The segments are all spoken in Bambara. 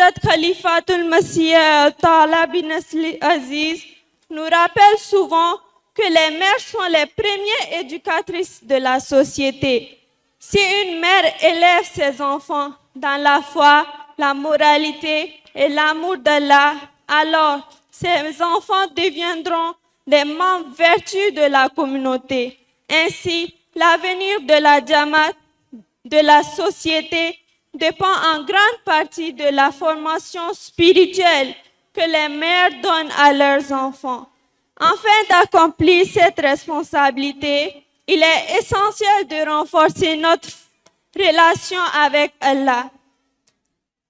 Hazrat Khalifatul Masih Ta'ala bin Nasli Aziz nous rappelle souvent que les mères sont les premières éducatrices de la société. Si une mère élève ses enfants dans la foi, la moralité et l'amour d'Allah, alors ses enfants deviendront des membres vertueux de la communauté. Ainsi, l'avenir de la Jamaat, de la société, dépend en grande partie de la formation spirituelle que les mères donnent à leurs enfants. Afin d'accomplir cette responsabilité, il est essentiel de renforcer notre relation avec Allah.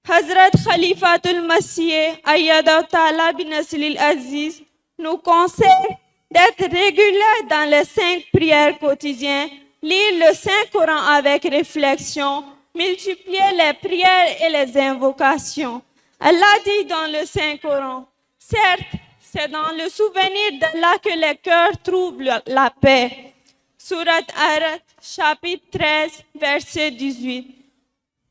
Hazrat Khalifatul Masih Ayyadahu Ta'ala bin Nasril Aziz nous conseille d'être régulier dans les cinq prières quotidiennes, lire le Saint-Coran avec réflexion, multiplier les prières et les invocations. Allah dit dans le Saint-Coran: «Certes, c'est dans le souvenir d'Allah que les cœurs trouvent la paix.» Surat Ar-Ra'd, chapitre 13, verset 18.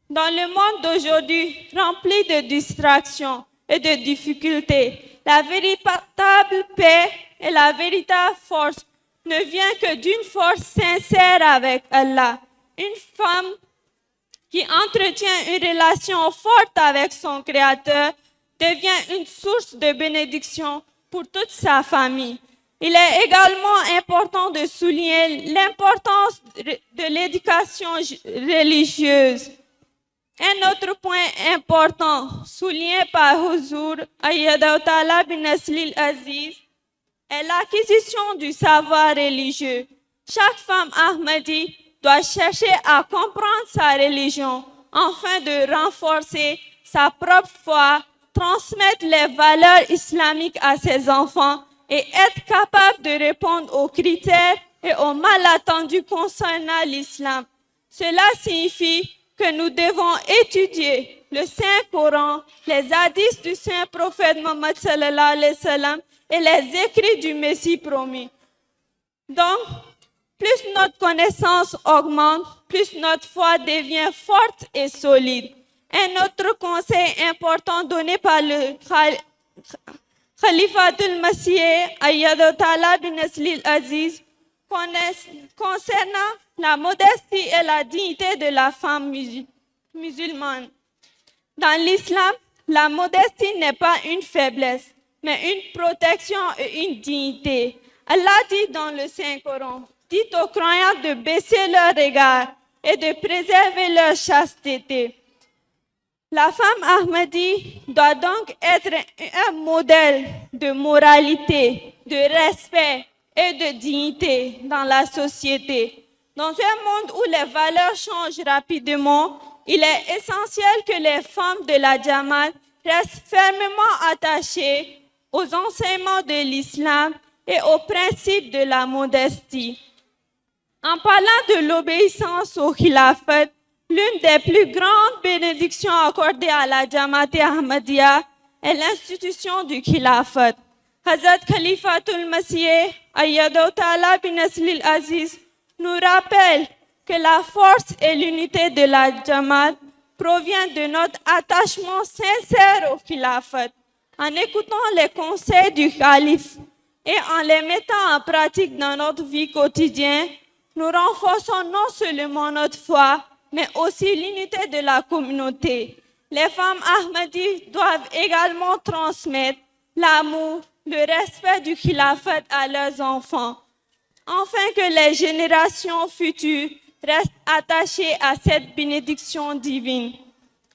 Dans le monde d'aujourd'hui, rempli de distractions et de difficultés, la véritable paix et la véritable force ne vient que d'une force sincère avec Allah. Une femme qui entretient une relation forte avec son Créateur devient une source de bénédiction pour toute sa famille. Il est également important de souligner l'importance de l'éducation religieuse. Un autre point important souligné par Huzur Ayyadahu Ta'ala bin Naslil Aziz est l'acquisition du savoir religieux. Chaque femme Ahmadi doit chercher à comprendre sa religion afin de renforcer sa propre foi, transmettre les valeurs islamiques à ses enfants et être capable de répondre aux critères et aux malentendus concernant l'islam. Cela signifie que nous devons étudier le Saint-Coran, les hadiths du Saint prophète Mohammed sallallahu alayhi wa sallam et les écrits du Messie promis. Donc, plus notre connaissance augmente, plus notre foi devient forte et solide. Un autre conseil important donné par le Khalifatul Masih Ayyadahu Ta'ala bin Naslil Aziz concernant la modestie et la dignité de la femme musulmane. Dans l'islam, la modestie n'est pas une faiblesse, mais une protection et une dignité. Allah dit dans le Saint-Coran: «Dites aux croyants de baisser leur regard et de préserver leur chasteté.» La femme Ahmadi doit donc être un modèle de moralité, de respect et de dignité dans la société. Dans un monde où les valeurs changent rapidement, il est essentiel que les femmes de la Jamaat restent fermement attachées aux enseignements de l'islam et aux principes de la modestie. En parlant de l'obéissance au Khilafat, l'une des plus grandes bénédictions accordées à la Jamaat Ahmadiyya est l'institution du Khilafat. Hazrat Khalifatul Masih Ayyadahu Ta'ala bin Naslil Aziz nous rappelle que la force et l'unité de la Jamaat provient de notre attachement sincère au Khilafat. En écoutant les conseils du calife et en les mettant en pratique dans notre vie quotidienne, nous renforçons non seulement notre foi, mais aussi l'unité de la communauté. Les femmes Ahmadis doivent également transmettre l'amour, le respect du Khilafat à leurs enfants, afin que les générations futures restent attachées à cette bénédiction divine.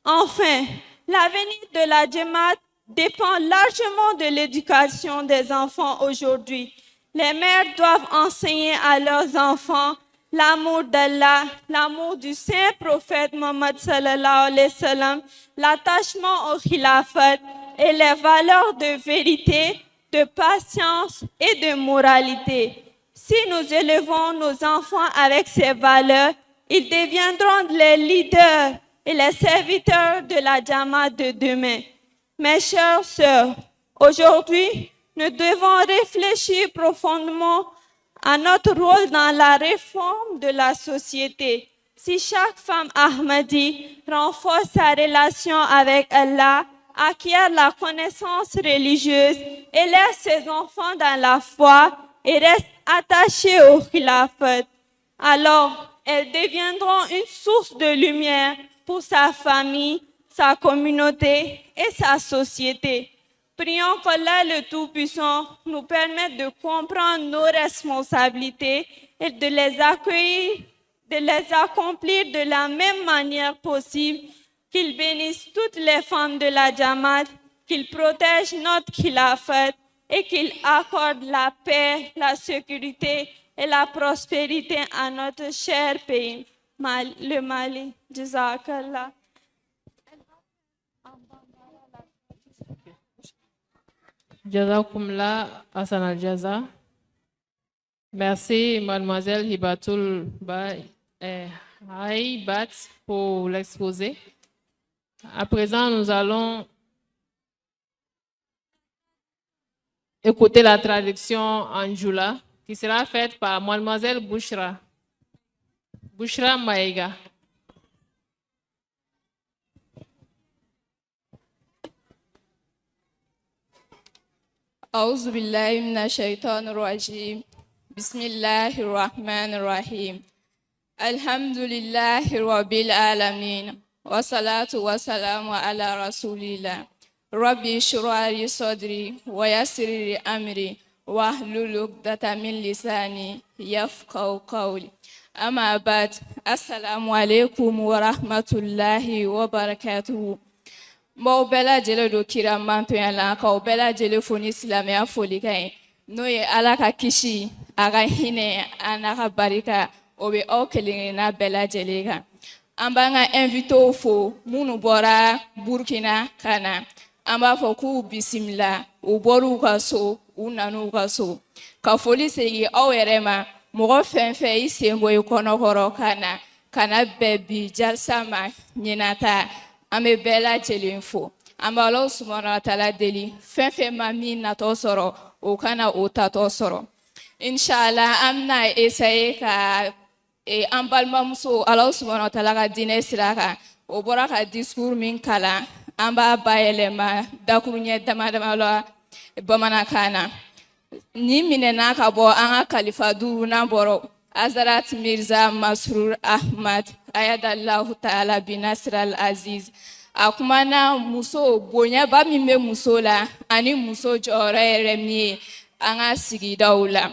Enfin, l'avenir de la Jamaat dépend largement de l'éducation des enfants aujourd'hui. Les mères doivent enseigner à leurs enfants l'amour d'Allah, l'amour du saint prophète Mohammed sallallahu alayhi wa sallam, l'attachement au Khilafat et les valeurs de vérité, de patience et de moralité. Si nous élevons nos enfants avec ces valeurs, ils deviendront les leaders et les serviteurs de la Jamaat de demain. Mes chères sœurs, aujourd'hui, nous devons réfléchir profondément à notre rôle dans la réforme de la société. Si chaque femme Ahmadi renforce sa relation avec Allah, acquiert la connaissance religieuse, élève ses enfants dans la foi et reste attachée au khilafat, alors elles deviendront une source de lumière pour sa famille, sa communauté et sa société. Prions qu'Allah le Tout-Puissant nous permette de comprendre nos responsabilités et de les accueillir, de les accomplir de la même manière possible, qu'il bénisse toutes les femmes de la Jamaat, qu'il protège notre khilafat et qu'il accorde la paix, la sécurité et la prospérité à notre cher pays, le Mali. Jazakallah. Jazakumullah Hassan al-Jaza. Merci, mademoiselle Hibatul Haïbat, pour l'exposé. À présent, nous allons écouter la traduction en Djoula qui sera faite par mademoiselle Bouchra. Bouchra Maïga. أعوذ بالله من الشيطان الرجيم بسم الله الرحمن الرحيم الحمد لله رب العالمين والصلاة والسلام على رسول الله ربي اشرح لي صدري ويسر لي أمري واحلل عقدة من لساني يفقهوا قولي أما بعد السلام عليكم ورحمة الله وبركاته. N b'aw bɛɛ lajɛlen don kira mantonya la, k'aw bɛɛ lajɛlen fo ni silamɛya folikan ye, n'o ye Ala ka kisi, a ka hinɛ, a n'a ka barika, o bɛ aw kelenkelenna bɛɛ lajɛlen kan. An b'an ka invitéw fo minnu bɔra Burkina ka na. An b'a fɔ k'u bisimila, u bɔr'u ka so, u nan'u ka so. Ka foli segin aw yɛrɛ ma, mɔgɔ fɛn fɛn i sen bɔ i kɔnɔkɔrɔ ka na, ka na bɛn bi jalisa ma ɲinata, an bɛ bɛɛ lajɛlen fo. An bɛ Alahu subahana wa taala deli, fɛn fɛn ma min natɔ sɔrɔ, o kana o tatɔ sɔrɔ. Inshallah, an bɛna essayer ka an balimamuso Alahu subahana wa taala ka diinɛ sira kan, o bɔra ka discours min kalan, an b'a bayɛlɛma dakuruɲɛ dama dama la bamanankan na. Nin minɛna ka bɔ an ka kalifa duurunan bɔrɔ, Azarat Mirza Masrur Ahmad ayadallahu ta'ala binasir al-Aziz. A kumana muso bonyaba min bɛ muso la ani muso jɔyɔrɔ yɛrɛ min ye an ka sigidaw la.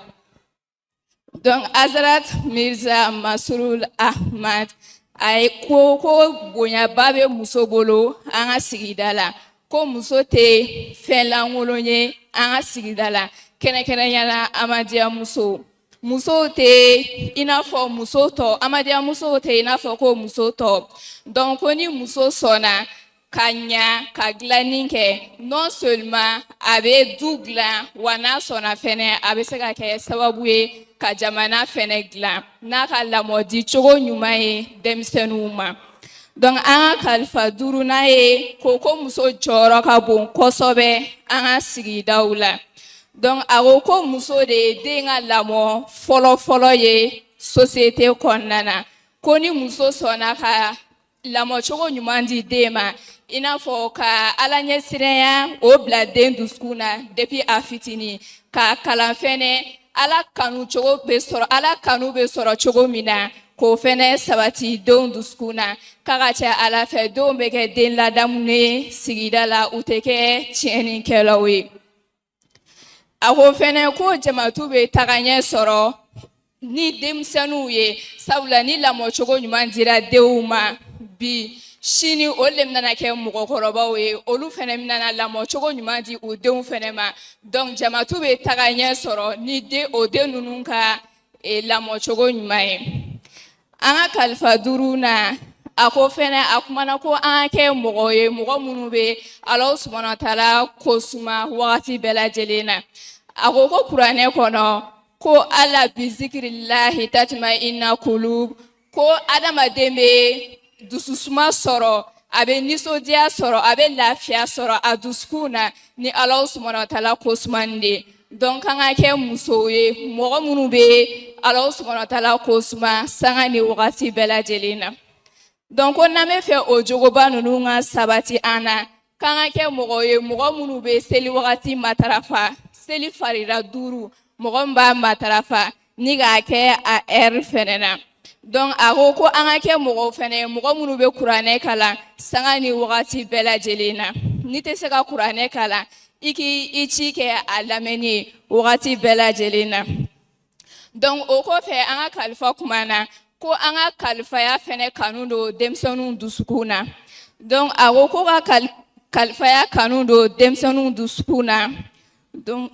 Donc Azarat Mirza Masrur Ahmad a ye ko ko bonyaba bɛ muso bolo an ka sigida la, ko muso tɛ fɛn lankolon ye an ka sigida la, kɛrɛnkɛrɛnnenya la Amadiya muso. Musow tɛ i n'a fɔ muso tɔ, Amadiya musow tɛ i n'a fɔ ko muso tɔ. Donc ko ni muso sɔnna ka ɲa ka dilanni kɛ, non seulement a bɛ du dilan, wa n'a sɔnna fɛnɛ a bɛ se ka kɛ sababu ye ka jamana fɛnɛ dilan n'a ka lamɔdi cogo ɲuman ye denmisɛnninw ma. Donc an ka kalifa duurunan ye ko ko muso jɔyɔrɔ ka bon kosɛbɛ an ka sigidaw la. Donc a ko ko muso de ye den ka lamɔ fɔlɔ-fɔlɔ ye société kɔnɔna na, ko ni muso sɔnna ka lamɔcogo ɲuman di den ma, i n'a fɔ ka Ala ɲɛsiranya o bila den dusukun na depuis a fitinin, k'a kalan fɛnɛ Ala kanu cogo bɛ sɔrɔ, Ala kanu bɛ sɔrɔ cogo min na, k'o fɛnɛ sabati denw dusukun na, k'a ka ca Ala fɛ denw bɛ kɛ den ladamunen ye sigida la, u tɛ kɛ tiɲɛnikɛlaw ye. A ko fɛnɛ ko jamatu bɛ tagaɲɛ sɔrɔ ni denmisɛnninw ye, sabula ni lamɔcogo ɲuman dira denw ma bi, sini o de bɛna kɛ mɔgɔkɔrɔbaw ye, olu fɛnɛ bɛna lamɔcogo ɲuman di u denw fɛnɛ ma. Donc jamatu bɛ tagaɲɛ sɔrɔ ni den o den ninnu ka lamɔcogo ɲuman ye. An ka kalifa duuru na, a ko fɛnɛ, a kumana ko an ka kɛ mɔgɔ ye, mɔgɔ minnu bɛ Alahu subahana wa taala ko suma wagati bɛɛ lajɛlen na. A ko ko kuranɛ kɔnɔ ko ala bi zikirilahi tatima inna kulub, ko adamaden bɛ dususuma sɔrɔ, a bɛ nisɔndiya sɔrɔ, a bɛ lafiya sɔrɔ a dusukun na ni Alahu subahana wa taala ko sumani de ye. Donc an ka kɛ musow ye, mɔgɔ minnu bɛ Alahu subahana wa taala ko suma sanga ni wagati bɛɛ lajɛlen na. Donc ko n'an bɛ fɛ o jogoba ninnu ka sabati an na, K'an ka kɛ mɔgɔ ye, mɔgɔ minnu bɛ seli wagati matarafa, seli farida 5, mɔgɔ min b'a matarafa ni k'a kɛ a heure fɛnɛ na. Donc a ko ko an ka kɛ mɔgɔw fɛnɛ ye, mɔgɔ minnu bɛ kuranɛ kalan sanga ni wagati bɛɛ lajɛlen na. N'i tɛ se ka kuranɛ kalan, i k'i i ci kɛ a lamɛnni ye wagati bɛɛ lajɛlen na. Donc o kɔfɛ, an ka kalifa kuma na ko an ka kalifaya fɛnɛ kanu don denmisɛnninw dusukun na. Donc a ko ko ka kalifaya kanu don denmisɛnninw dusukun na. Donc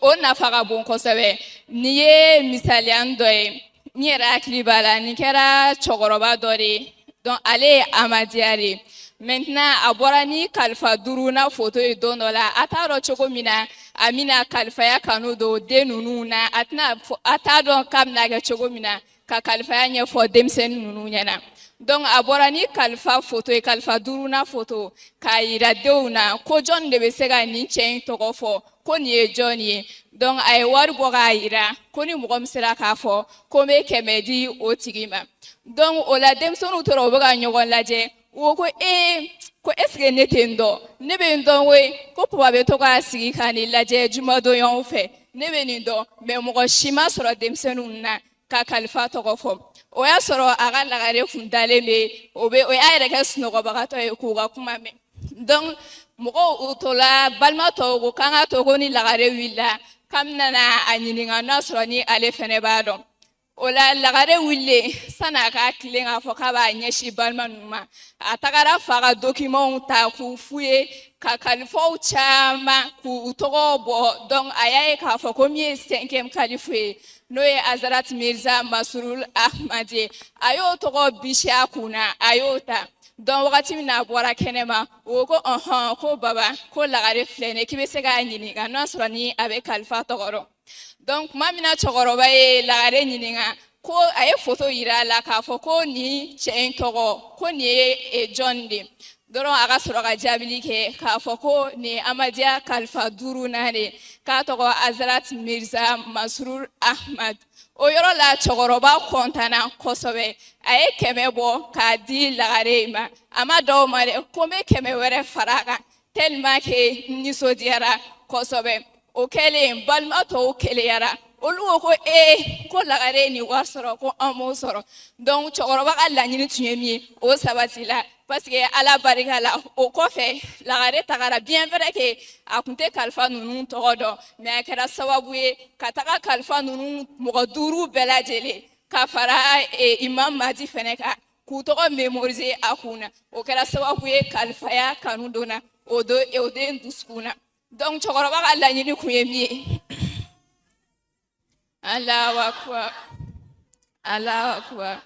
o nafa ka bon kosɛbɛ. Nin ye misaliya dɔ ye, n yɛrɛ hakili b'a la, nin kɛra cɛkɔrɔba dɔ de ye. Donc ale ye Amadiya de ye. Maintenant a bɔra ni kalifa duurunan foto ye don dɔ la, a t'a dɔn cogo min na a bɛna kalifaya kanu don den ninnu na, a tɛna a t'a dɔn k'a bɛna kɛ cogo min na ka kalifaya ɲɛfɔ denmisɛnnin ninnu ɲɛna. Donc a bɔra ni kalifa foto ye, kalifa duurunan foto, k'a yira denw na ko jɔn de bɛ se ka nin cɛ in tɔgɔ fɔ, ko nin ye jɔn ye. Donc a ye wari bɔ k'a yira ko ni mɔgɔ min sera k'a fɔ ko n bɛ 100 di o tigi ma. Donc o la denmisɛnninw tora u bɛ ka ɲɔgɔn lajɛ, u ko ko ee, ko est ce que ne tɛ n dɔn? Ne bɛ n dɔn koyi, ko papa bɛ to k'a sigi ka nin lajɛ jumadonyaw fɛ, ne bɛ nin dɔn. Mais mɔgɔ si ma sɔrɔ denmisɛnninw na ka kalifa tɔgɔ fɔ. O y'a sɔrɔ a ka lagare kun dalen bɛ, o bɛ o y'a yɛrɛ kɛ sunɔgɔbagatɔ ye k'u ka kuma mɛn. Donc mɔgɔw u tola, balima tɔw ko k'an ka to ko ni lagare wulila k'an bɛna a ɲininka n'a sɔrɔ ni ale fɛnɛ b'a dɔn. O la lagare wulilen, san'a ka tilen k'a fɔ k'a b'a ɲɛsin balima ninnu ma, a tagara fa ka documentw ta k'u f'u ye, ka kalifaw caman k'u tɔgɔ bɔ. Donc a y'a ye k'a fɔ ko min ye cinquième calife ye, n'o ye Azarat Mirza Masrur Ahmad ye, a y'o tɔgɔ bisi a kun na, a y'o ta. Donc wagati min na a bɔra kɛnɛma, o ko ɔhɔn, ko baba, ko lagare filɛ nin ye, k'i bɛ se k'a ɲininka n'a sɔrɔ ni a bɛ kalifa tɔgɔ dɔn. Donc tuma min na cɛkɔrɔba ye lagare ɲininka, ko a ye foto yira a la k'a fɔ ko nin cɛ in tɔgɔ, ko nin ye jɔn de ye dɔrɔn, a ka sɔrɔ ka jaabili kɛ k'a fɔ ko nin ye Amadiya kalifa duurunan de ye, k'a tɔgɔ Azarat Mirza Masrur Ahmad. O yɔrɔ la cɛkɔrɔba kɔntanna kosɛbɛ, a ye 100 bɔ k'a di lagare in ma. A ma da o ma dɛ, ko n bɛ 100 wɛrɛ fara a kan, tellement que nisɔndiyara kosɛbɛ. O kɛlen, balima tɔw keleyara, olu ko ko ee, ko lagare ye nin wari sɔrɔ, ko an m'o sɔrɔ. Donc cɛkɔrɔba ka laɲini tun ye min ye, o sabatila, parce que ala barika la, o kɔfɛ lagare tagara, bien vrai que a tun tɛ kalifa ninnu tɔgɔ dɔn, mais a kɛra sababu ye ka taga kalifa ninnu mɔgɔ 5 bɛɛ lajɛlen ka fara Imam Madi fɛnɛ kan, k'u tɔgɔ mémoriser a kun na. O kɛra sababu ye kalifaya kanu donna o den dusukun na. Donc cɛkɔrɔba ka laɲini kun ye min ye, Allahu akbar, Allahu akbar.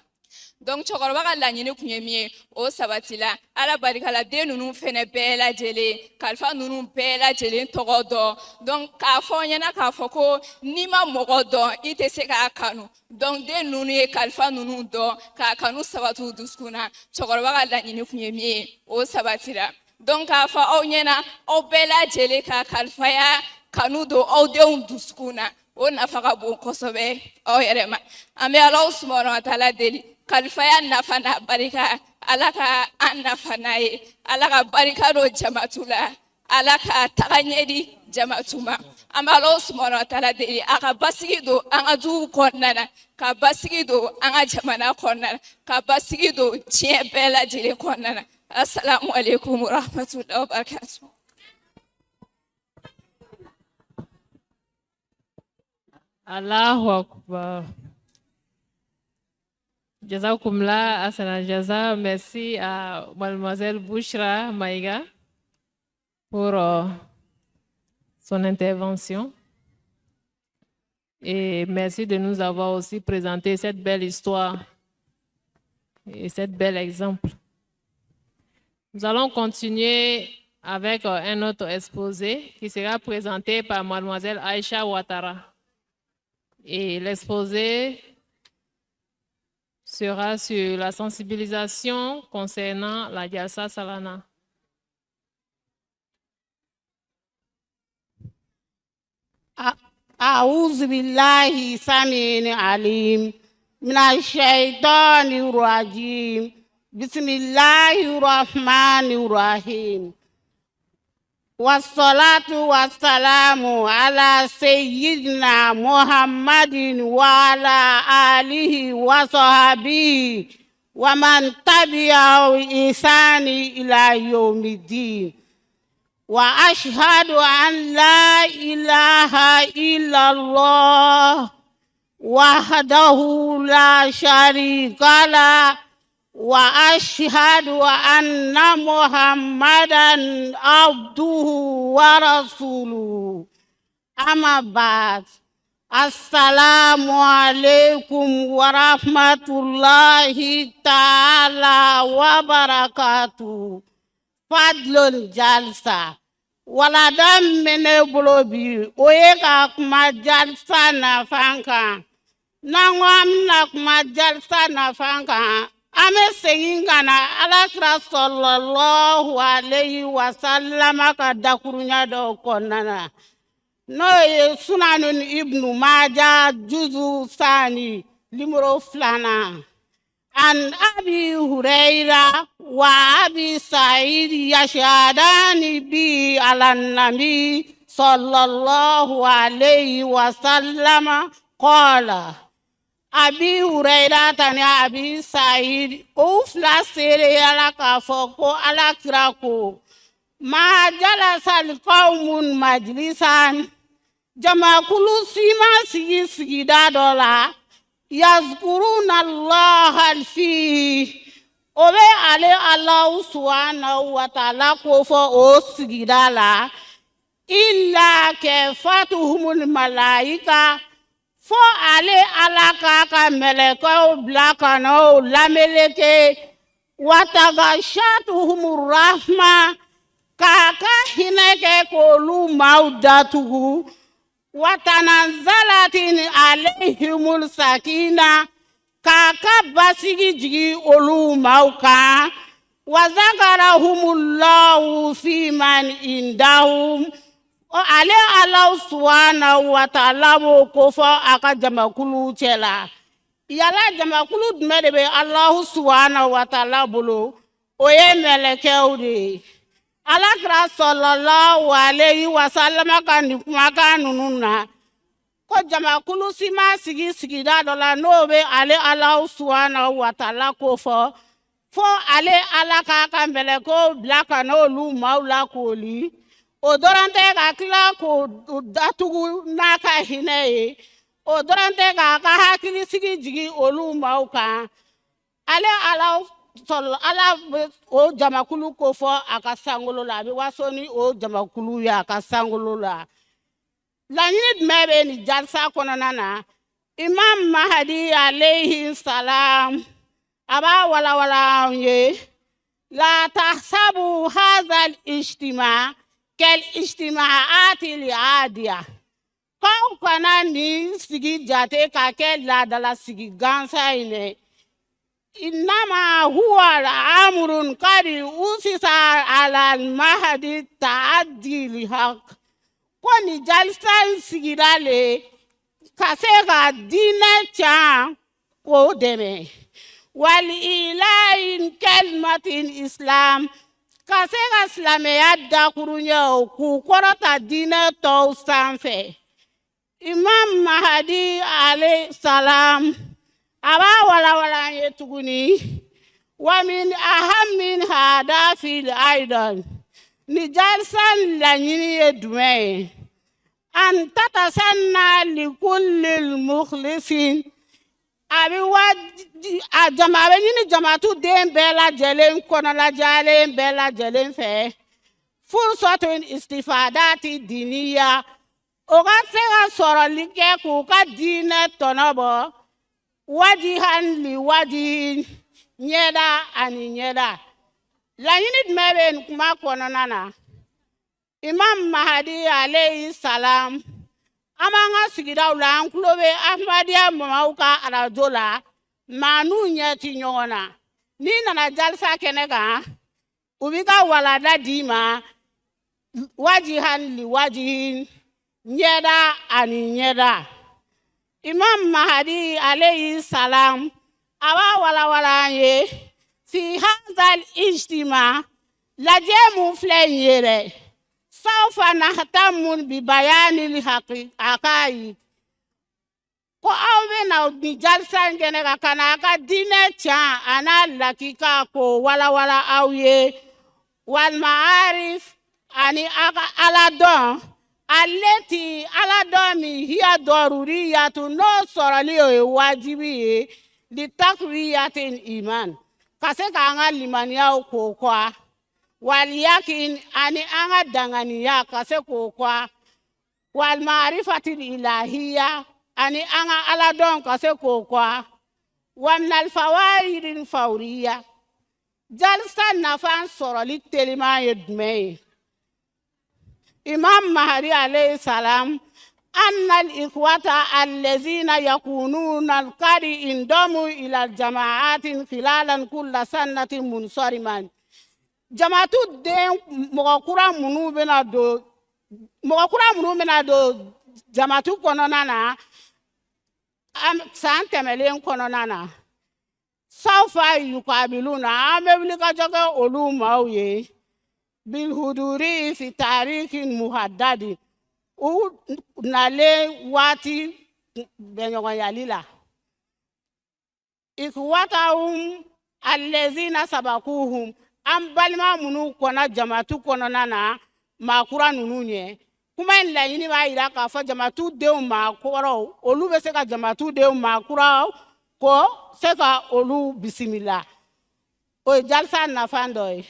Donc cɛkɔrɔba ka laɲini kun ye min ye, o sabatila ala barika la, den ninnu fɛnɛ bɛɛ lajɛlen kalifa ninnu bɛɛ lajɛlen tɔgɔ dɔn. Donc k'a fɔ n ɲɛna k'a fɔ ko n'i ma mɔgɔ dɔn, i tɛ se k'a kanu. Donc den ninnu ye kalifa ninnu dɔn k'a kanu sabati u dusukun na. Cɛkɔrɔba ka laɲini kun ye min ye, o sabatira. Donc k'a fɔ aw ɲɛna, aw bɛɛ lajɛlen ka kalifaya kanu don aw denw dusukun na, o nafa ka bon kosɛbɛ aw yɛrɛ ma. An bɛ Ala subahana wa taala deli, kalifaya nafa n'a barika, Ala ka an nafa n'a ye, Ala ka barika don jamatu la, Ala ka taga ɲɛ di jamatu ma. An bɛ Ala subahana wa taala deli, a ka basigi don an ka duw kɔnɔna na, ka basigi don an ka jamana kɔnɔna na, ka basigi don diɲɛ bɛɛ lajɛlen kɔnɔna na. Assalamu alaikum warahmatullahi wabarakatuh. Allahu Akbar. Jazakumullah, Asana Jaza. Merci à mademoiselle Bouchra Maïga pour son intervention. Et merci de nous avoir aussi présenté cette belle histoire et cet bel exemple. Nous allons continuer avec un autre exposé qui sera présenté par mademoiselle Aïcha Ouattara. Et l'exposé sera sur la sensibilisation concernant la Jalsa Salana. أعوذ بالله سميع عليم من الشيطان الرجيم. Bisimilahi rahmani rahim. Wassalatu wassalamu ala sayyidina Muhammadin wa ala alihi wa sahbihi wa man tabi'ahu bi ihsani ila yawmiddin. Wa ashhadu an la ilaha illallah wahdahu la sharika la wa ashhadu anna Muhammadan abduhu wa rasuluhu. Amma ba'd. Assalamu alaikum wa rahmatullahi ta'ala wa barakatuh. Fadlul jalsa. Walada min bɛ ne bolo bi, o ye ka kuma jalsa nafan kan. N'an ko an bɛna kuma jalsa nafan kan, an bɛ segin ka na Alakira sɔlɔlɔhu aleyi wasalama ka dakurunya dɔw kɔnɔna na. N'o ye Sunanu Ibnu Maja juzu sani nimoro 2. An Abi Huraira wa Abi Sa'id yashadani bi ala nabi sallallahu alayhi wa sallama qala. Abi Huraira tani Abi Sa'id o fila seereyala k'a fɔ ko Ala kira ko ma jalasal qawmun majlisan, jamakulu si ma sigi sigida dɔ la, yazkuruna Allah fi, o bɛ ale Alahu subhanahu wa ta'ala ko fɔ o sigida la, illa kafatuhumul malaika, fo ale Ala k'a ka mɛlɛkɛw bila ka na o lameleke, watagashatuhumur rahma, k'a ka hinɛ kɛ k'olu maaw datugu, watanazalatin alayhimul sakina, k'a ka basigi jigin olu maaw kan, wazakarahumullahu fi man indahum, ale Alahu subhanahu wa ta'ala b'o kofɔ a ka jamakulu cɛ la. Yala jamakulu jumɛn de bɛ Alahu subhanahu wa ta'ala bolo? O ye mɛlɛkɛw de ye. Alakira sɔlɔlɔhu alayhi wa salama ka nin kumakan ninnu na, ko jamakulu si ma sigi sigida dɔ la n'o bɛ ale Alahu subhanahu wa ta'ala ko fɔ, fo ale Ala k'a ka mɛlɛkɛw bila ka n'olu maaw lakooli. O dɔrɔn tɛ, ka tila k'o datugu n'a ka hinɛ ye. O dɔrɔn tɛ, k'a ka hakilisigi jigin olu maaw kan. Ale Ala sɔrɔ Ala bɛ o jamakulu ko fɔ a ka sankolo la, a bɛ waso ni o jamakulu ye a ka sankolo la. Laɲini jumɛn bɛ nin jalisa kɔnɔna na? Imam Mahadi alayhi salam a b'a walawala anw ye. La tahsabu hadha al-ijtima kal ijtima'ati al-adiya. K'aw kana nin sigi jate ka kɛ laadala sigi gansan ye dɛ. Innama huwa amrun qad usisa ala al-mahdi ta'addi lihaq. Ko nin jalisa in sigira le ka se ka diinɛ can k'o dɛmɛ. Wal ilahi kalimatin islam, ka se ka silamɛya dakuruɲɛw k'u kɔrɔta diinɛ tɔw sanfɛ. Imam Mahadi alayhi salam a b'a walawala an ye tuguni. Wa min ahammin hadafil aidan, ni jalisa laɲini ye jumɛn ye? An tatasanna likullil mukhlisin, a bɛ wa a jama a bɛ ɲini jamatu den bɛɛ lajɛlen kɔnɔlajalen bɛɛ lajɛlen fɛ, fursatun istifadati diniya, o ka se ka sɔrɔli kɛ k'u ka diinɛ tɔnɔ bɔ, wajihan li wajihin, ɲɛda ani ɲɛda. Laɲini jumɛn bɛ nin kuma kɔnɔna na? Imam Mahadi alayhi salam, an b'an ka sigidaw la, an tulo bɛ Ahmadiyya mamaw ka arajo la, maa n'u ɲɛ ti ɲɔgɔn na. N'i nana jalisa kɛnɛ kan, u b'i ka walada d'i ma, wajihan li wajihin, ɲɛda ani ɲɛda. Imam Mahadi alayhi salam a b'a walawala an ye. Fi hazal ijtima, lajɛ mun filɛ nin ye dɛ, sawfa nahtamu bi bayanil haqaiq, ko aw bɛna nin jalisa in kɛnɛ kan ka na a ka diinɛ can a n'a lakika k'o walawala aw ye, walmaarif ani a ka ala dɔn, ale ti ala dɔn min hiya dɔruriyatu, n'o sɔrɔli o ye wajibi ye, litakwiyatin iman, ka se k'an ka limaniyaw k'o kɔ, waliyakin ani an ka danganiya ka se k'o kɔ, walmaarifatil ilahiya ani an ka ala dɔn ka se k'o kɔ, wa minal fawaidil fawriya. Jalisa nafa sɔrɔli teliman ye jumɛn ye? Imam Mahdi alayhi salam, anna al-ikhwata allazina yakununa qad indamu ila jama'atin khilalan kulla sanatin munsariman. Jama'atu den mɔgɔ kura minnu bɛna don, mɔgɔ kura minnu bɛna don jama'atu kɔnɔna na san tɛmɛlen kɔnɔna na, sawfa yukabiluna, an bɛ wulikajɔ kɛ olu maaw ye, bilhuduri fi tarikin muhaddadi, u nalen waati bɛnɲɔgɔnyali la, ikhwatahum allazina sabakuhum, an balima minnu kɔnna jamatu kɔnɔna na maa kura ninnu ɲɛ. Kuma in laɲini b'a yira k'a fɔ jamatu denw maa kɔrɔw, olu bɛ se ka jamatu denw maa kuraw ko se ka olu bisimila. O ye jalisa nafa dɔ ye.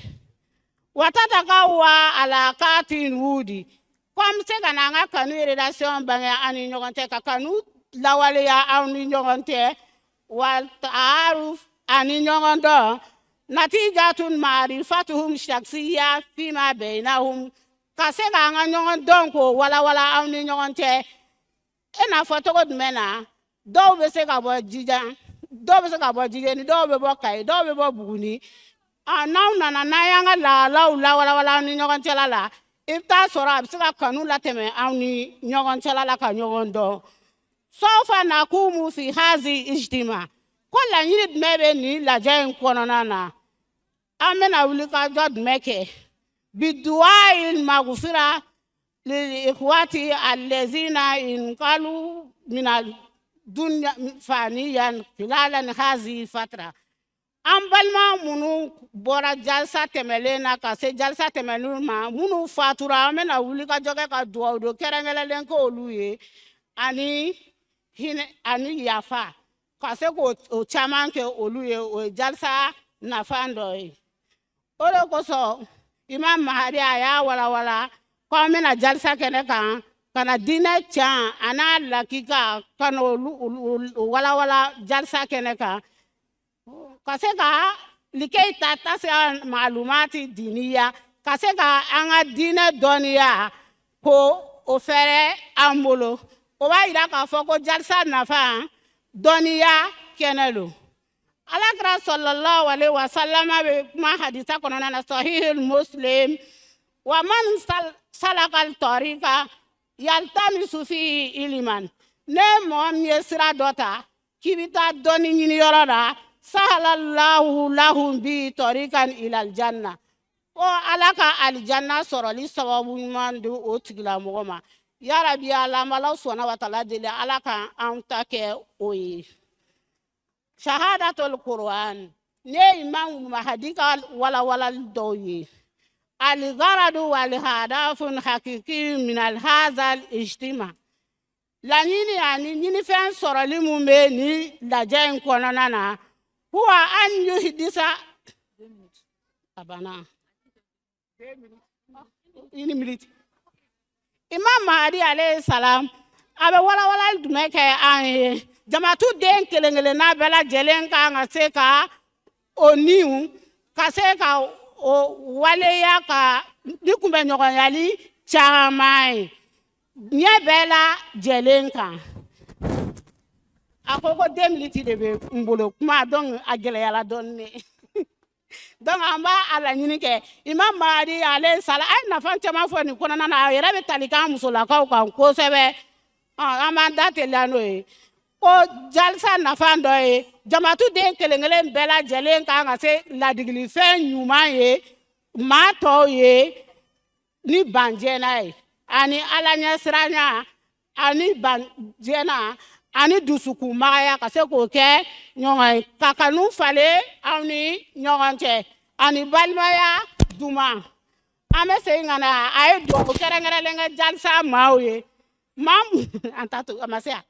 Watataka wa alakatin wudi, ko an bɛ se ka n'an ka kanu relation bange an ni ɲɔgɔn cɛ, ka kanu lawaleya aw ni ɲɔgɔn cɛ, wa taaruf ani ɲɔgɔn dɔn, natijatun ma'rifatuhum shaksiya fima bainahum, ka se k'an ka ɲɔgɔn dɔn k'o walawala aw ni ɲɔgɔn cɛ. E n'a fɔ cogo jumɛn na, dɔw bɛ se ka bɔ Jijan, dɔw bɛ se ka bɔ Jijeni, dɔw bɛ bɔ Kayi, dɔw bɛ bɔ Buguni. N'aw nana n'an y'an ka lahalaw lawalawala aw ni ɲɔgɔn cɛla la, i bɛ taa sɔrɔ a bɛ se ka kanu latɛmɛ aw ni ɲɔgɔn cɛla la ka ɲɔgɔn dɔn. Sawfa nakumu fi hazi ijtima, ko laɲini jumɛn bɛ nin lajɛ in kɔnɔna na? An bɛna wulikajɔ jumɛn kɛ? Biduwail magufira lil ikhwati allazina inqalu min dunya faniyan khilalan hazi fatra. An balima minnu bɔra jalisa tɛmɛlen na ka se jalisa tɛmɛnen ma, minnu fatura, an bɛna wulikajɔ kɛ ka dugawu don kɛrɛnkɛrɛnlen k'olu ye, ani hinɛ ani yafa, ka se k'o caman kɛ olu ye. O ye jalisa nafa dɔ ye. O de kosɔn Imam Mahdi a y'a walawala ko an bɛna jalisa kɛnɛ kan ka na diinɛ can a n'a lakika, ka na olu walawala jalisa kɛnɛ kan, ka se ka likei ta tasiya maalumati diniya, ka se ka an ka diinɛ dɔnniya ko o fɛrɛ an bolo. O b'a yira k'a fɔ ko jalisa nafa dɔnniya kɛnɛ don. Alakira sallallahu alaihi wa sallama bɛ kuma hadisa kɔnɔna na, sahihul muslim, wa man salakal tariqa yaltamisu fihi iliman, ne mɔgɔ min ye sira dɔ ta k'i bɛ taa dɔnni ɲini yɔrɔ la, sahalallahu lahum bi tariqan ilal janna, ko ala ka alijanna sɔrɔli sababu ɲuman di o tigilamɔgɔ ma. Yarabi ala, an b'Ala subahana wa taala deli, ala ka an ta kɛ o ye. Shahadatul Quran, ne Imam Mahdi ka walawalali dɔw ye. Al-gharadu wal hadafun hakiki min al-hazal ijtima, laɲini ani ɲinifɛn sɔrɔli mun bɛ nin lajɛ in kɔnɔna na, huwa an yuhdisa a banna une minute. Imam Mahdi alayhi salam a bɛ walawalali jumɛn kɛ an ye? Jamatu den kelen kelenna bɛɛ lajɛlen kan ka se ka o niw ka se ka o waleya ka ni kunbɛɲɔgɔnyali caman ye ɲɛ bɛɛ lajɛlen kan. A ko ko 2 minutes de bɛ n bolo kuma, donc a gɛlɛyara dɔɔnin. Donc an b'a a laɲini kɛ. Imam Mahdi alayhi salam a ye nafa caman fɔ nin kɔnɔna na, a yɛrɛ bɛ tali k'an musolakaw kan kosɛbɛ. An b'an da teliya n'o ye. Ko Ko jalisa nafa dɔ ye jamatu den kelen kelen bɛɛ lajɛlen kan ka se ladigilifɛn ɲuman ye maa tɔw ye ni banjɛna ye ani ala ɲɛsiranya ani banjɛna ani dusukunmagaya ka se k'o kɛ ɲɔgɔn ye ka kanu falen aw ni ɲɔgɔn cɛ ani balimaya duman. An bɛ segin ka na a ye dugawu kɛrɛnkɛrɛnlen kɛ jalisa maaw ye maa an ta to a ma se yan.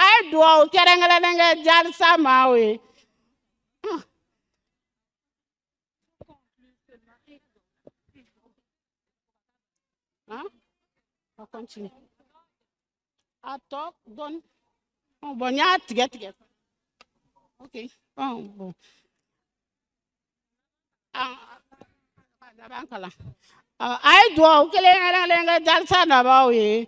A ye dugawu kɛrɛnkɛrɛnlen kɛ jalisa maaw ye. Hein? On continue. A tɔ dɔɔni. Bon, n y'a tigɛ tigɛ. Ok. Bon. Laban kalan. A ye dugawu kelen kelen kɛ jalisa nabaaw ye.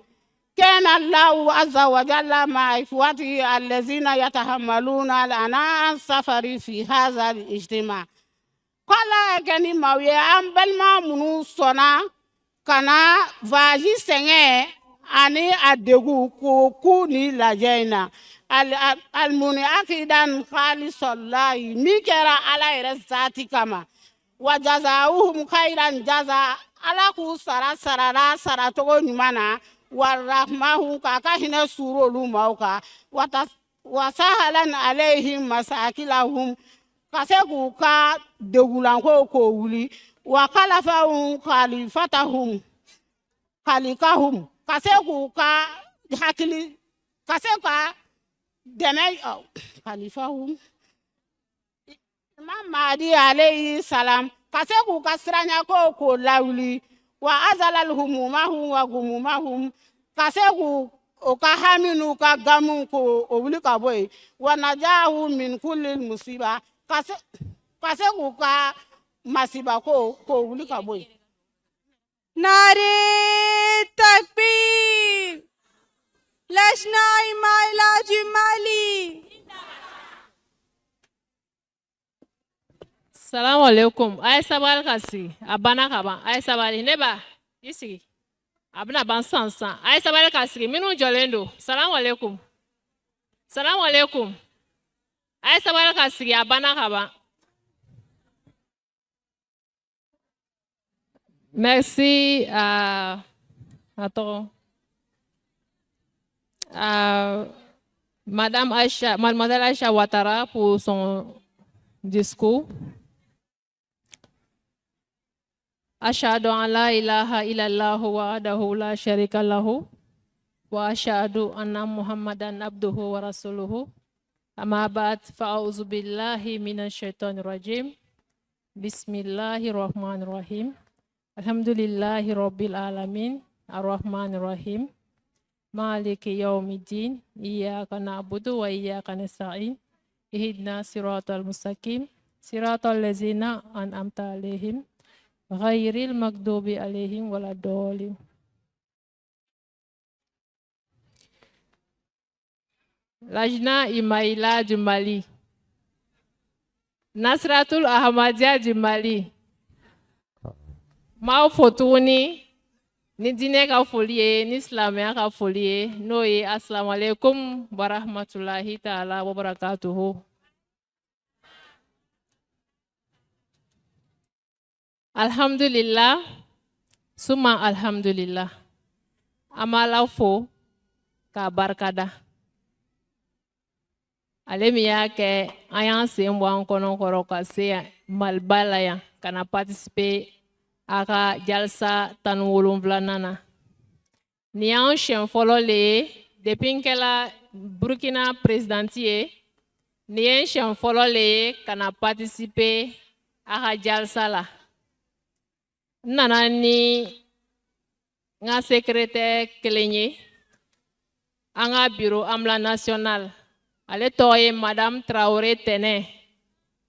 كان الله عز وجل مع إخوته الذين يتحملون العناء السفر في هذا الاجتماع. K'Ala kɛ ni maaw ye an balima minnu sɔnna ka na voyage sɛgɛn ani a degun k'o ku ni lajɛ in na. Alimuni akidan khalisalahi min kɛra Ala yɛrɛ zati kama. Wa jazauhum khairan jaza Ala k'u sara sarala saracogo ɲuman na. Wa rahmahu k'a ka hinɛ suuru olu maaw kan. Wa sahalan alayhim masakilahum ka se k'u ka degulankow k'o wuli. Wa kalafahum khalifatahum khalikahum ka se k'u ka hakili ka se ka dɛmɛ khalifahum Imam Mahdi alayhi salam ka se k'u ka siranyakow k'o lawuli. Wa azalal humumahum wa gumumahum ka se k'u o ka hami n'u ka gamu k'o o wuli ka bɔ yen. Wa najahu min kulli musiba ka se k'u ka masibako k'o wuli ka bɔ yen. Nare Takbir! Lajna Imaila du Mali. Salamu alaikum. A ye sabali ka sigi. A banna ka ban. A ye sabali. Ne ba, i sigi. A bɛna ban sisan sisan. A ye sabali ka sigi. Minnu jɔlen don. Salamu alaikum. Salamu alaikum. A ye sabali ka sigi. A banna ka ban. Merci à, attends, à Madame Aïcha, Mademoiselle Aïcha Ouattara pour son discours. Ashhadu an la ilaha illallah wahdahu la sharika lahu wa ashhadu anna Muhammadan abduhu wa rasuluhu. Amma ba'd, fa'auzu billahi minash shaitanir rajim. Bismillahirrahmanirrahim. Alhamdulillahi rabbil alamin arrahmanir rahim. Maliki yaumiddin. Iyyaka na'budu wa iyyaka nasta'in. Ihdina siratal mustaqim. Siratal ladzina an'amta alaihim ghairil maghdubi alaihim waladdallin. Lajna Imaila du Mali. Nasratul Ahmadiyya du Mali. M'aw fo tuguni ni diinɛ ka foli ye ni silamɛya ka foli ye n'o ye assalamu alaikum wa rahmatulahi ta'ala wa barakatuhu. Alhamdulillah, suma alhamdulillah. An b'Ala fo k'a barikada. Ale min y'a kɛ an y'an sen bɔ an kɔnɔ kɔrɔ ka se yan Maliba la yan ka na participer a ka jalisa 17nan na. Nin y'an siɲɛ fɔlɔ le ye depuis n kɛla Burkina présidente ye. Nin ye n siɲɛ fɔlɔ le ye ka na participer a ka jalisa la. N nana ni n ka secrétaire kelen ye an ka bureau AMLA national. Ale tɔgɔ ye Madame Traoré Tɛnɛ.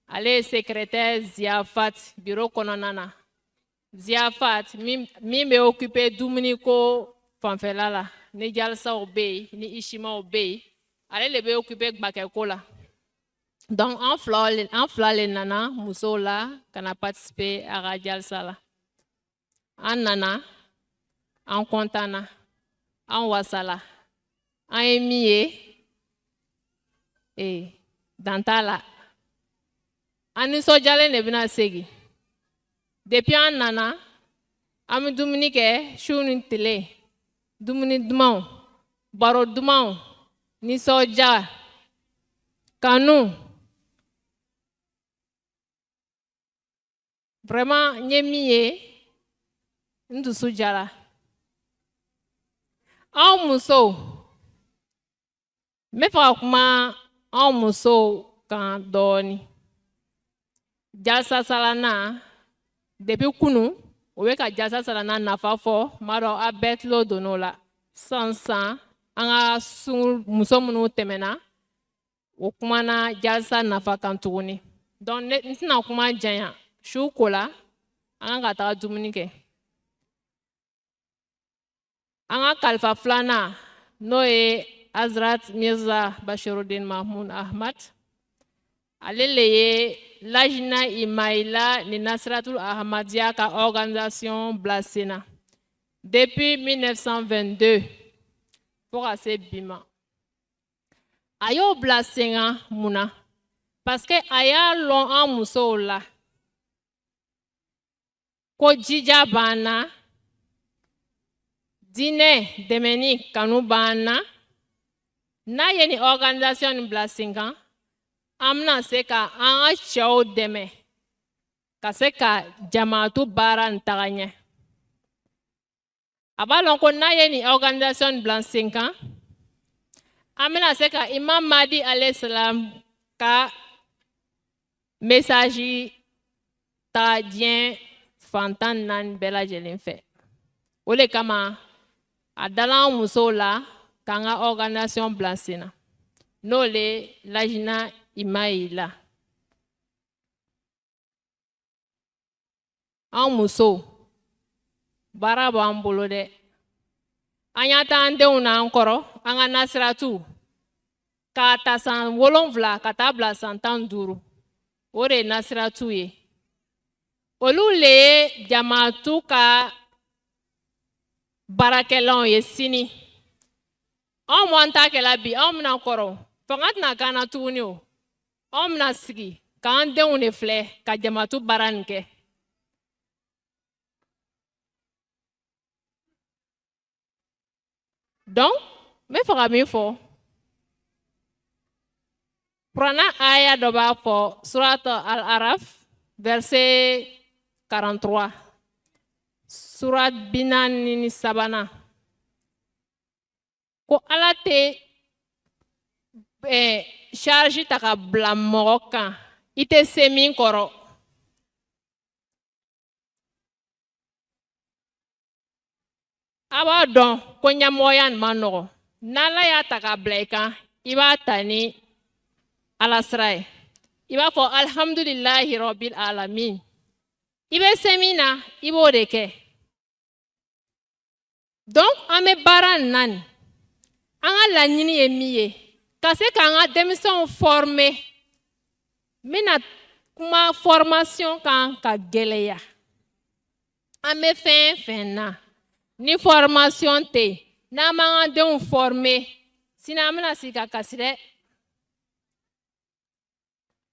Ale ye secrétaire Ziafat bureau kɔnɔna na. Ziafat min bɛ occuper dumuniko fanfɛla la ni jalisaw bɛ yen ni isimaw bɛ yen ale de bɛ occuper gbakɛko la. Donc an fila le nana musow la ka na participer a ka jalisa la. An nana, an kɔntanna, an wasala. An ye min ye, ee, dan t'a la. An nisɔndiyalen de bɛna segin. Depuis an nana, an bɛ dumuni kɛ su ni tile, dumuni dumanw, baro dumanw, nisɔndiya, kanu. Vraiment, n ye min ye, n dusu jara. Anw musow, n bɛ fɛ ka kuma anw musow kan dɔɔni. Jalsa salana, depuis kunu o bɛ ka jalsa salana nafa fɔ. N b'a dɔn a bɛɛ tulo donn'o la. Sisan sisan, an ka sun muso minnu tɛmɛna, o kumana jalsa nafa kan tuguni. Donc ne n tɛna kuma janya. Su ko la, an kan ka taga dumuni kɛ. An ka kalifa filanan, n'o ye Azrat Mirza Bashiruddin Mahmoud Ahmad, ale le ye Lajina Imaila ni Nasratul Ahmadiyya ka organisation bila sen na depuis 1922 fo ka se bi ma. A y'o bila sen kan mun na? Parce que a y'a lɔn an musow la ko jija b'an na, diinɛ dɛmɛni kanu b'an na. N'a ye nin organisation nin bila sen kan, an bɛna se ka an ka cɛw dɛmɛ ka se ka jamaatu baara nin taga ɲɛ. A b'a lɔn ko n'a ye nin organisation nin bila sen kan, an bɛna se ka Imam Mahdi alayhi salam ka message ta diɲɛ fan 14 bɛɛ lajɛlen fɛ. O de kama a dala an musow la k'an ka organisation bila sen na, n'o le Lajina Imaila. An musow, baara b'an bolo dɛ. An y'a ta an denw n'an kɔrɔ, an ka nasiratu k'a ta san 7 ka taa bila san 15, o de ye nasiratu ye. Olu le ye jamaatu ka baarakɛlanw ye sini. Anw m'an ta kɛla bi, anw bɛna kɔrɔ, fanga tɛna k'an na tuguni. O anw bɛna sigi k'an denw de filɛ ka jamaatu baara nin kɛ. Donc n bɛ fɛ ka min fɔ, kuranna aya dɔ b'a fɔ, surat Al-Araf verset 43, surat 43nan, ko Ala tɛ charge ta ka bila mɔgɔ kan i tɛ se min kɔrɔ. A b'a dɔn ko ɲɛmɔgɔya nin man nɔgɔ. N'Ala y'a ta k'a bila i kan, i b'a ta ni Ala sira ye. I b'a fɔ alhamdulilahi rabbil alamin. I bɛ se min na, i b'o de kɛ. Donc an bɛ baara nin na nin, an ka laɲini ye min ye, ka se k'an ka denmisɛnw former. N bɛna kuma formation kan ka gɛlɛya. An bɛ fɛn fɛn na, ni formation tɛ yen, n'an m'an ka denw former, sini an bɛna sigi ka kasi dɛ.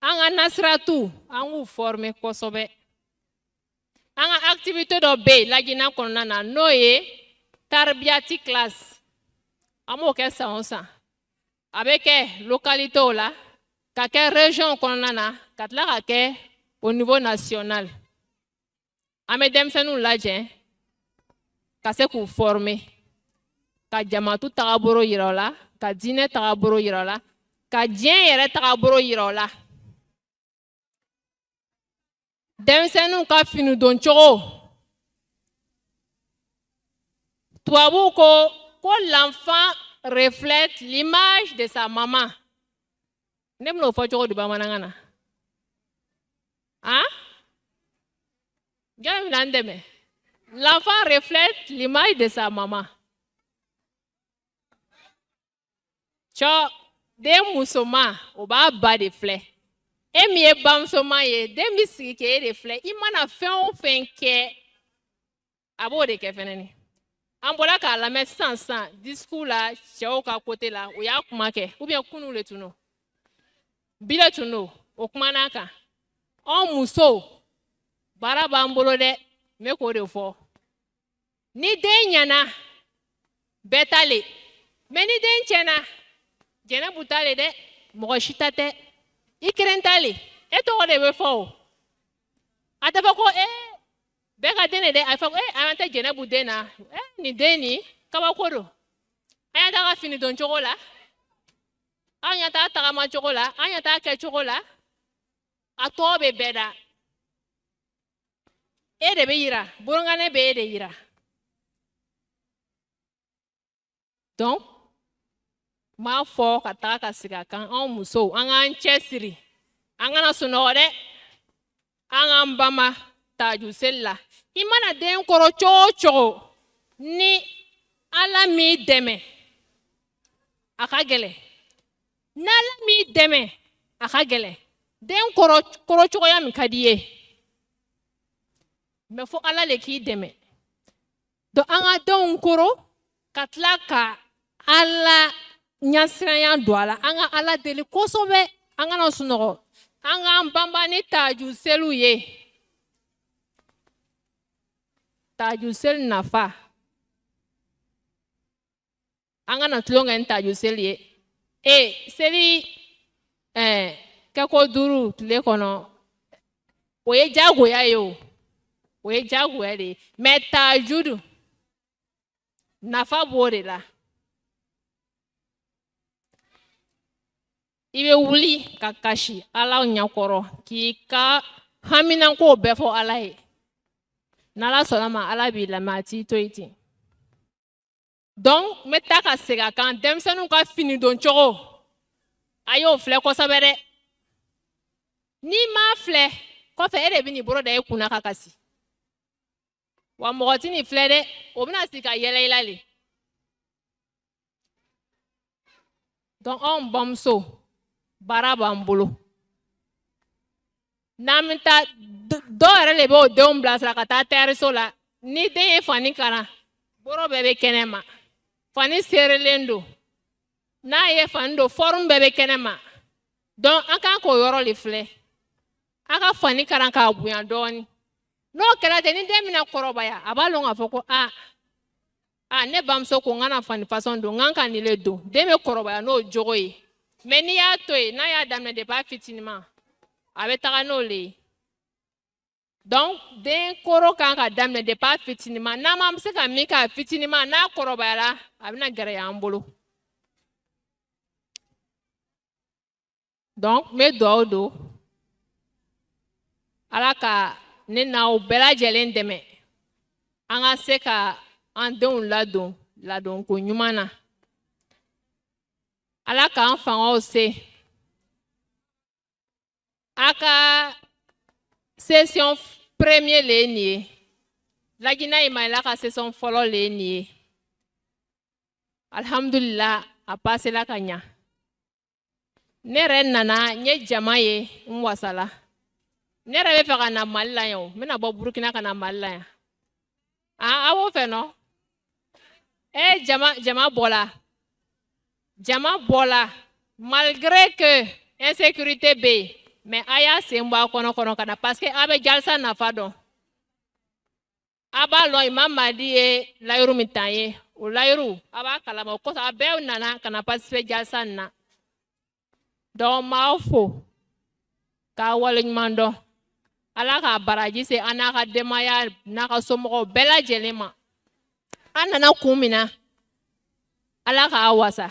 An ka nasiratu, an k'u former kosɛbɛ. An ka activité dɔ bɛ yen Lajina kɔnɔna na, n'o ye tarbiyati classe. An b'o kɛ san o san. A bɛ kɛ localitéw la, ka kɛ région kɔnɔna na, ka tila ka kɛ au niveau national. An bɛ denmisɛnninw lajɛ ka se k'u former, ka jamatu tagabolo yira u la, ka diinɛ tagabolo yira u la, ka diɲɛ yɛrɛ tagabolo yira u la. Denmisɛnninw ka fini don cogo, tubabuw ko ko l'enfant reflète l'image de sa maman. Ne bɛn'o fɔ cogo di bamanankan na? Han, jɔn bɛna n dɛmɛ? L'enfant reflète l'image de sa maman. Cɔ, den musoman, o b'a ba de filɛ. E min ye bamusoman ye, den bɛ sigi k'e de filɛ. I mana fɛn o fɛn kɛ, a b'o de kɛ fɛnɛ ni. An bɔra k'a lamɛn sisan sisan discours la, cɛw ka côté la, u y'a kuma kɛ ou bien kunu le tun don, bi le tun don, o kumana kan. Anw musow, baara b'an bolo dɛ. N bɛ k'o de fɔ. Ni den ɲɛna, bɛɛ ta le, mɛ ni den tiɲɛna, Jɛnɛbu ta le dɛ, mɔgɔ si ta tɛ, i kelen ta le, e tɔgɔ de bɛ fɔ. O a tɛ fɔ ko ee bɛɛ ka den de dɛ, a bɛ fɔ ko ee an tɛ Jɛnɛbu den na, ee nin den nin kabako don. An ɲɛ t'a ka fini don cogo la, an ɲɛ t'a tagama cogo la, an ɲɛ t'a kɛ cogo la, a tɔ bɛ bɛɛ da. E de bɛ yira, bolonkanɛ bɛ e de yira. Donc n b'a fɔ ka taga ka segin a kan, anw musow, an k'an cɛsiri, an kana sunɔgɔ dɛ, an k'an banba taju seli la. I mana den kɔrɔ cogo o cogo, ni Ala m'i dɛmɛ, a ka gɛlɛn. N'Ala m'i dɛmɛ, a ka gɛlɛn. Den kɔrɔ kɔrɔ cogoya min ka di i ye, mɛ fo Ala le k'i dɛmɛ. Donc an ka denw koro ka tila ka Ala ɲɛsiranya don a la, an ka Ala deli kosɛbɛ, an kana sunɔgɔ, an k'an banba ni taju seliw ye. Taju seli nafa, an kana tulon kɛ ni taju seli ye. E seli kɛko 5 tile kɔnɔ, o ye diyagoya ye, o ye diyagoya de ye, mɛ taju dun nafa b'o de la. I bɛ wuli ka kasi Ala ɲɛkɔrɔ k'i ka haminankow bɛɛ fɔ Ala ye. N'Ala sɔnna ma, Ala b'i lamɛn, a t'i to yen ten. Donc n bɛ taa ka segin a kan, denmisɛnninw ka fini don cogo, a y'o filɛ kosɛbɛ dɛ. N'i m'a filɛ kɔfɛ, e de bɛ n'i bolo da e kunna ka kasi. Wa mɔgɔ tɛ nin filɛ dɛ, o bɛna sigi ka yɛlɛ i la le. Donc anw bamuso, baara b'an bolo. N'an bɛ taa, dɔw yɛrɛ de b'o denw bilasira ka taa tayɛriso la. Ni den ye fani kalan, boro bɛɛ bɛ kɛnɛ ma, fani serelen don, n'a ye fani don, forme bɛɛ bɛ kɛnɛ ma. Donc an kan k'o yɔrɔ de filɛ, a ka fani kalan k'a bonya dɔɔni. N'o kɛra ten, ni den bɛna kɔrɔbaya, a b'a lɔn k'a fɔ ko aa a ne bamuso ko n kana fani fasɔn don, n kan ka nin le don. Den bɛ kɔrɔbaya n'o jogo ye. Mɛ n'i y'a to yen, n'a y'a daminɛ depuis a fitininma, a bɛ taga n'o le ye. Donc den koro kan ka daminɛ depuis a fitininma. N'an ma se ka min k'a fitininma, n'a kɔrɔbayara, a bɛna gɛlɛya an bolo. Donc n bɛ dugawu don Ala ka ne n'aw bɛɛ lajɛlen dɛmɛ, an ka se ka an denw ladon ladonko ɲuman na. Ala k'an fangaw se. A ka session premier le ye nin ye. Lajina Imayila ka session fɔlɔ le ye nin ye. Alhamdulillah, a pasela ka ɲa. Ne yɛrɛ nana, n ye jama ye, n wasala. Ne yɛrɛ bɛ fɛ ka na Mali la yan o, n bɛna bɔ Burukina ka na Mali la yan. A b'o fɛ nɔ? E jama bɔla. Jama bɔla malgré que insécurité bɛ yen, mais a y'a sen bɔ a kɔnɔ ka na, parce que a bɛ jalisa nafa dɔn. A b'a lɔn Imam Mahdi ye layiru min t'an ye, o layiru a b'a kalama, o kosɔn a bɛɛ nana ka na participer jalisa nin na. Donc n b'aw fo k'a waleɲuman dɔn. Ala k'a baraji se an n'a ka denbaya n'a ka somɔgɔw bɛɛ lajɛlen ma. An nana kun min na, Ala k'a wasa.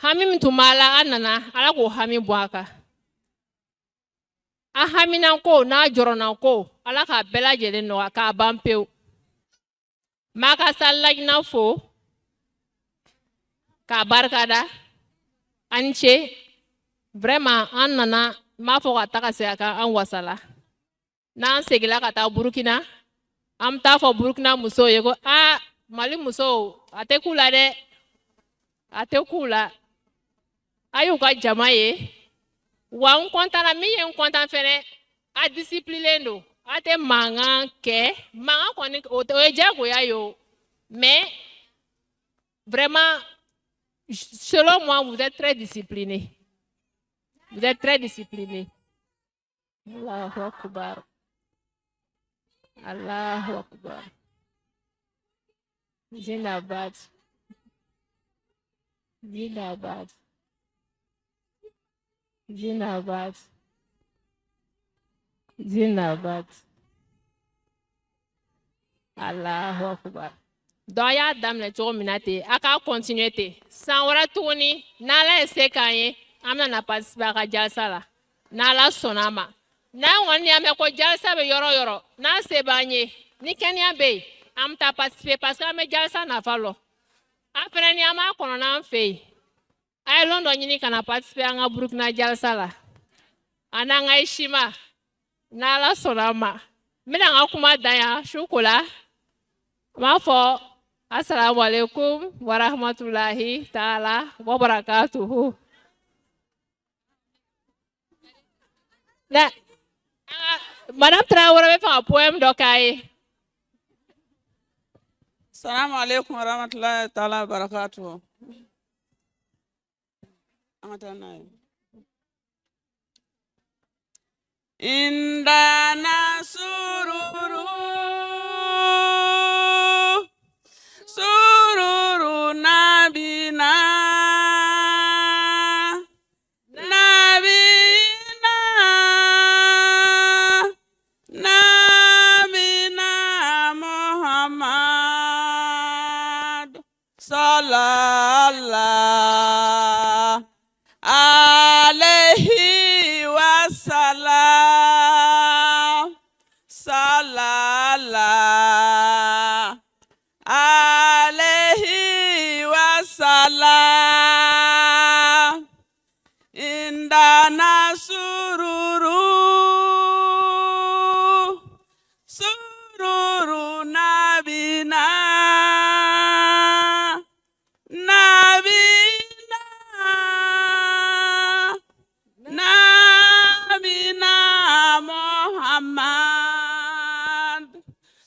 Hami min tun b'a la, an nana, Ala k'o hami bɔ a kan. A haminanko n'a jɔrɔnanko, Ala k'a bɛɛ lajɛlen nɔgɔya k'a ban pewu. N b'a ka salilajina fo k'a barikada. A ni ce. Vraiment an nana, n b'a fɔ ka taga segin a kan, an wasala. N'an seginna ka taa Burukina, an bɛ taa fɔ Burukina musow ye ko aa Mali musow, a tɛ k'u la dɛ, a tɛ k'u la. A y'u ka jama ye. Wa n kɔntanna, min ye n kɔntan fɛnɛ, a discipliné don, a tɛ mankan kɛ. Mankan kɔni, o ye diyagoya ye o. Mais vraiment, selon moi, vous êtes très disciplinés. Vous êtes très disciplinés. Allahu Akbar. Allahu Akbar. Zindabad. Zindabad. Zindabad. Zindabad. Allahu Akbar. Donc, a y'a daminɛ cogo min na ten, a k'a continuer ten. San wɛrɛ tuguni, n'Ala ye se k'an ye, an bɛna na participer a ka jalisa la. N'Ala sɔnna a ma. N'an kɔni y'a mɛn ko jalisa bɛ yɔrɔ o yɔrɔ, n'a se b'an ye, ni kɛnɛya bɛ yen, an bɛ taa participer parce que an bɛ jalisa nafa lɔn. An fɛnɛ ni an b'a kɔnɔ n'an fɛ yen, a ye lon dɔ ɲini ka na participer an ka Burukina jalisa la. A n'an ka Isima, n'Ala sɔnna a ma. N bɛna n ka kuma dan yan su ko la. N b'a fɔ assalamu alaikum wa rahmatulahi taala wa barakatuhu. Na, Madame Traoré bɛ fɛ ka poème dɔ k'a ye. Salamu alaikum wa rahmatullahi ta'ala wa barakatuhu. An ka taa n'a ye. Indana sururu sururu nabina nabina nabina Muhammad sallallahu alayhi wa sallam sallallahu alayhi wa sallam indana sururu sururu nabina nabina nabina Muhammad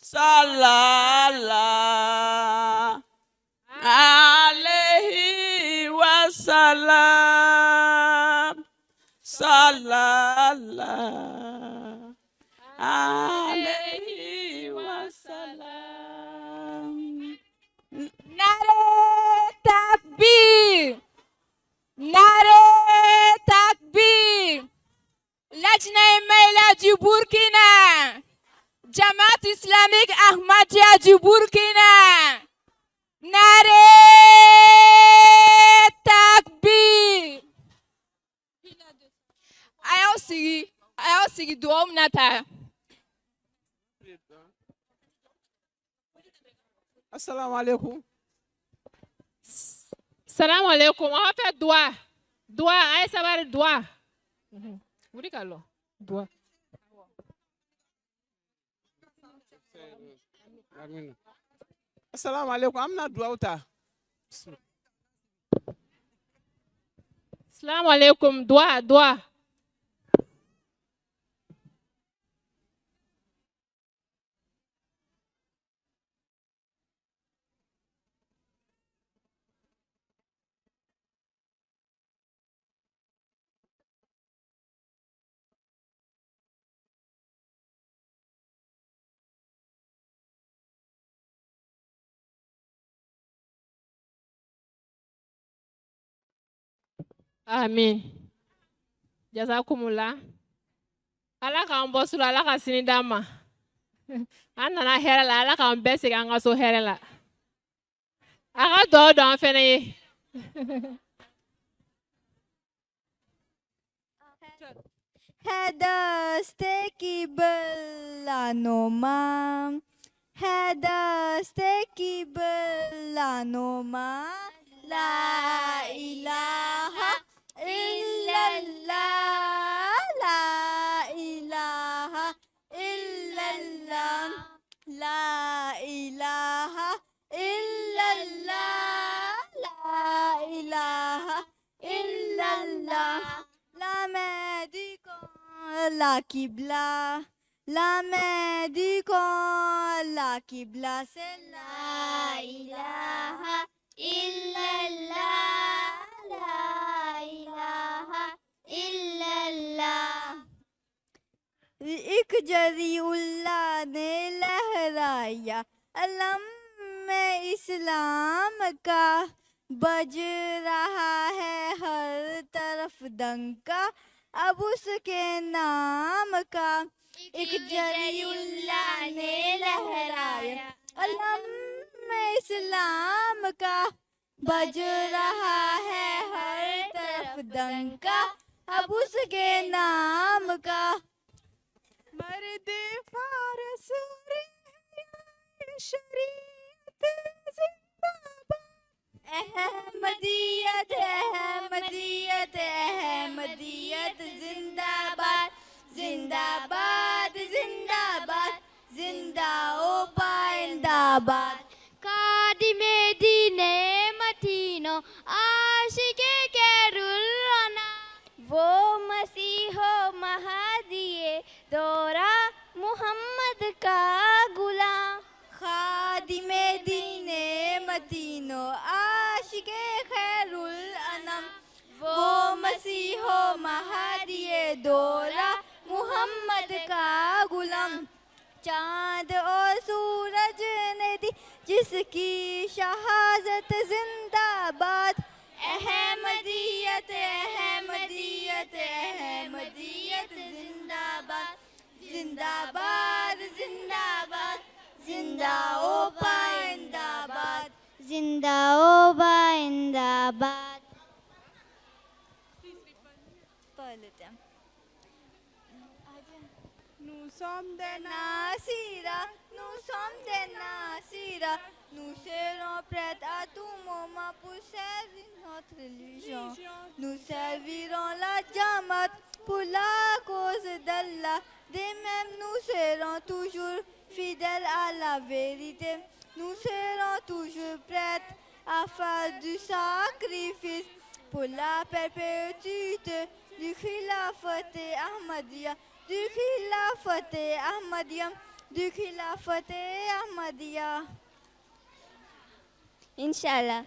sallallahu alayhi wa sallam sallallahu alayhi wa sallam. Nare takbir. Nare takbir. Lajna Maïla du Burkina. Jamaat islamique Ahmadiyya du Burkina. Nare takbir. A y'aw sigi, a y'aw sigi dugawu bɛna ta. Assalamu alaikum. Salam alaikum. On va faire doua. Doua, a ye sabari doua. Wuli ka lɔ. Doua. Amina. Assalamu alaikum. An bɛna duwawu ta. Salam alaikum. Doua, doua. Amin. Jazakumullah. Ala k'an bɔ su la, Ala ka sini d'an ma. An nana hɛrɛ la, Ala k'an bɛɛ segin an ka so hɛrɛ la. A ka duwawu don an fɛnɛ ye. هدست قبلة نما هدست قبلة نما لا إله إلا الله لا إله إلا الله لا إله إلا الله لا إله إلا الله La main du camp, la Qibla, la main du camp, la का किबला से। ला इलाहा इल्लल्लाह, ला इलाहा इल्लल्लाह। एक जरीउल्लाह ने लहराया अलम में इस्लाम का, बज रहा है हर तरफ दंका अब उसके नाम का। एक जरीउल्लाह ने लहराया अलम में इस्लाम का, बज रहा है हर तरफ दंका अब उसके नाम का। मर्द फारस शरीयत जिंदाबाद, अहमदियत अहमदियत अहमदियत जिंदाबाद, जिंदाबाद जिंदाबाद, जिंदा ओ पाइंदाबाद। कादिमे दीने मतीनो आशिके कैरुल, वो मसीहो महादिए दौरा मोहम्मद का गुलाम। खादिमे दीने मतीनो आशिके खैरुल अनम, वो मसीहो महादिए दौरा मोहम्मद का गुलाम। चांद और सूरज ने दी जिसकी शहादत जिंदाबाद, अहमदियत अहमदियत अहमदियत जिंदाबाद, जिंदाबाद जिंदाबाद, जिंदा ओ पाइंदाबाद, जिंदा ओ पाइंदाबाद। Nous sommes des Nasira, nous sommes des Nasira, nous serons prêts à tout moment pour servir notre religion. Nous servirons la Jamaat pour la cause d'Allah. De même, nous serons toujours fidèles à la vérité. Nous serons toujours prêts à faire du sacrifice pour la perpétuité du Khilafat Ahmadiyya, du Khilafat Ahmadiyya, du Khilafat Ahmadiyya. Inch'Allah.